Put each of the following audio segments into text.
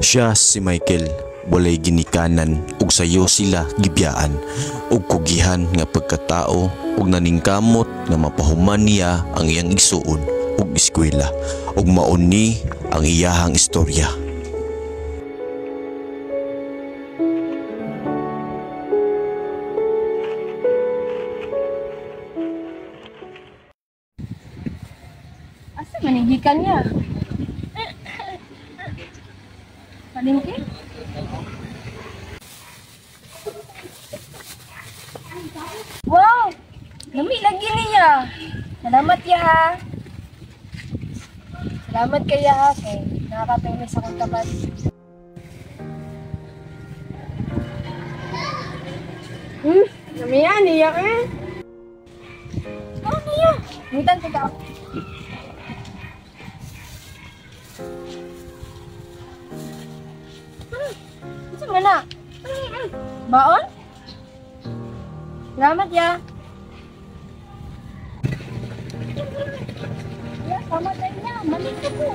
Siya si Michael, walay ginikanan ug sayo sila gibiyaan ug kugihan nga pagkatao ug naningkamot nga mapahuman niya ang iyang igsuon ug eskwela ug mao ni ang iyahang istorya. Asa man ang gikan niya? Palengke? Wow! Lami lagi niya. Salamat ya ha. Salamat kaya ha kay nakakatulong sa akong tapat. Lamiya niya eh. Oh, niya. Ngitan ka. Ano man na? Baon? Salamat ya. Ya, sama tayo niya. Mali ka po.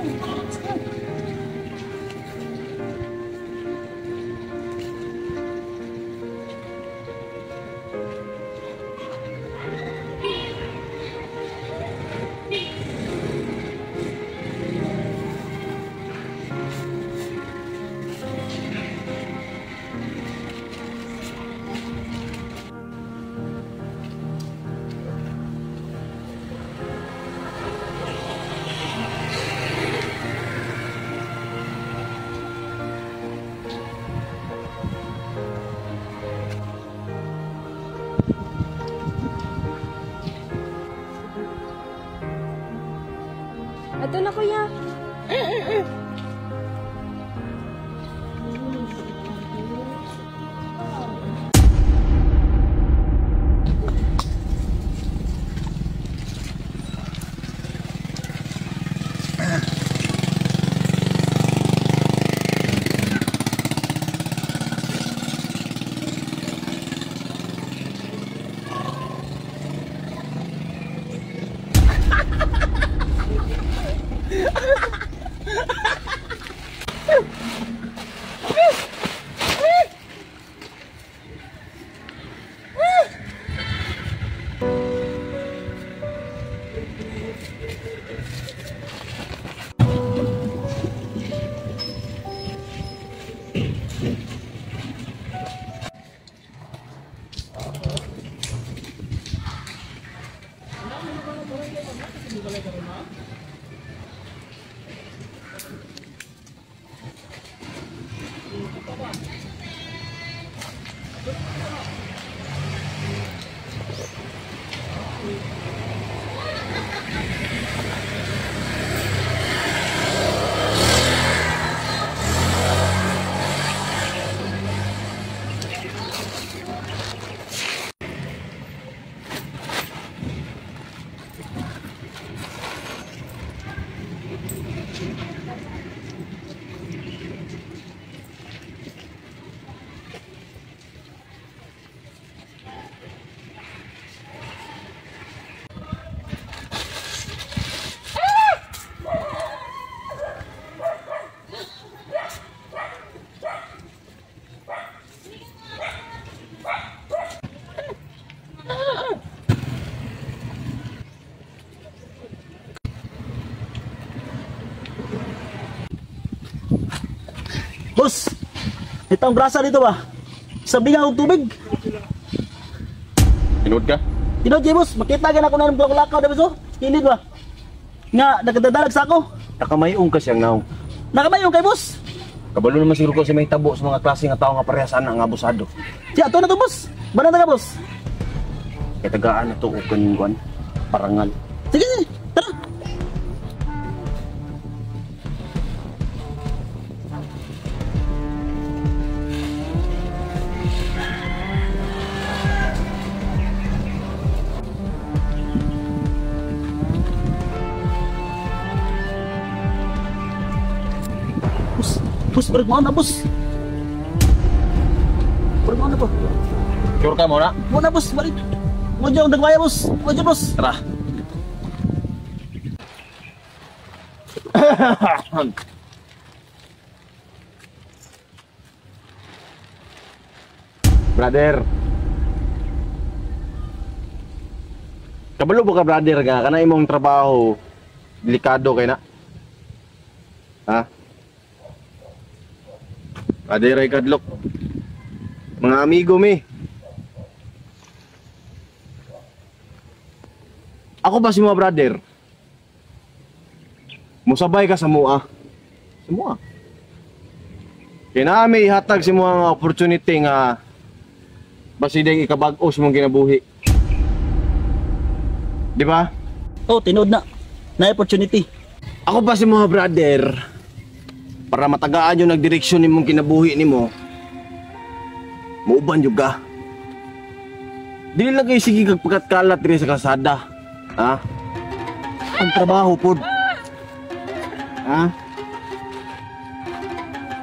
Ito na, kuya. Boss, ito ang brasa dito ba? Sabi nga og tubig. Tinuod ka? Tinuod kay boss, makita ka na ako na ng lakaw na boss. Kilid ba? Nga, nagdadalag sa ako. Nakamayong ka siyang naong. Nakamayong kay boss. Kabalo naman siguro ko si may tabo sa mga klase nga tao nga parehas ana nga abusado. Siya, ato na to boss. Banata ka boss. Kay tagaan na to og kaning kuan, parangal. Sige, sige, tara. Bus, balik mo na, bus. Balik mo na po. Sure ka mo na? Mo na, boss. Balik. Mo dyan, dagwaya, boss. Mo dyan, boss. Tara. Brother. Kabalo ba ka, brother, nga kana imong trabaho delikado kay na? Ha? Brother ay kadlok. Mga amigo mi. Ako ba si mga brother? Musabay ka sa mua. Sa mua. Kaya na may ihatag si mga opportunity nga basideng ikabag-os mong kinabuhi. Di ba? Oh, tinuod na. Na opportunity. Ako pa si mga brother, para matagaan yung nagdireksyon nimong kinabuhi nimo, muuban yung ka. Dili lang kayo sige kag pagkatkalat diri sa kalsada. Ha? Ang trabaho pod. Ha?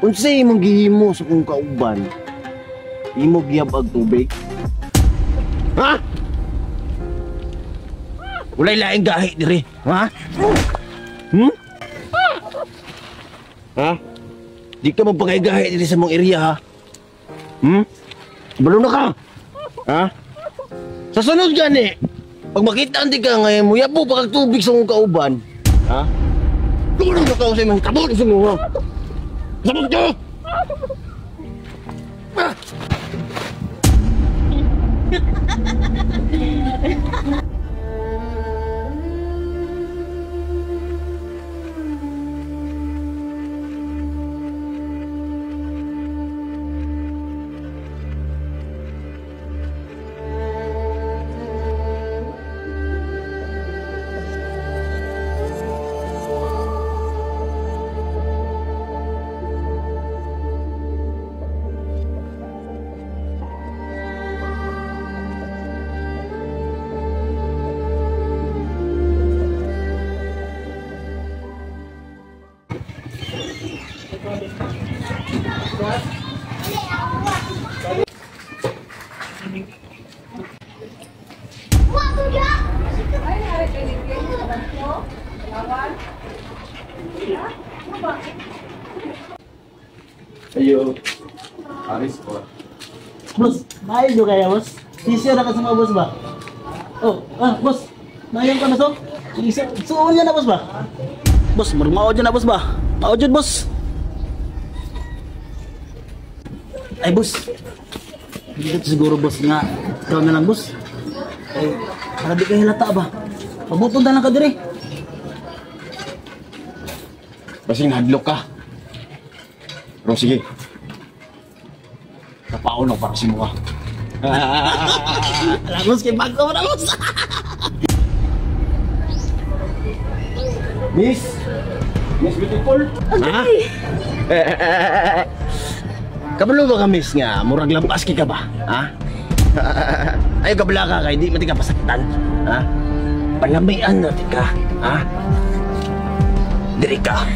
Unsay imong gihimo sa kong kauban? Imo giyab-ag tubig? Ha? Walay laing gahi diri, ha? Hmm? Ha? Di ka magpakay-gahi diri sa mong area, ha? Hmm? Balo na ka. Ha? Sa sunod gani, pag makita di ka ngayon mo, yabo pa kag tubig sa mong kauban. Ha? Tulong na ka sa imong tabon sa mo. Sabot ka! Ayo. Aris po. Boss, maayo kaya, boss? Sisya na ka sa mga boss ba? Oh, boss. Maayo ka na so? Suon niya na, boss ba? Boss, mao dyan na, boss ba? Mao dyan, boss. Ay, boss. Dito siguro, boss, nga. Ikaw na lang, boss. Ay, para di kayo halata ba? Pabutong na lang ka dire. Basing hadlok ka. Pero sige. Kapaon ako para sa mukha. Alam, boss, kay bago mo na, boss. Miss! Miss Beautiful? Ha? Kabalo ba ka, miss, nga? Murag lampas ka ba? Ha? Ayaw kabla ka kay di mati ka pasaktan. Ha? Palamian natin ka. Ha? Diri ka.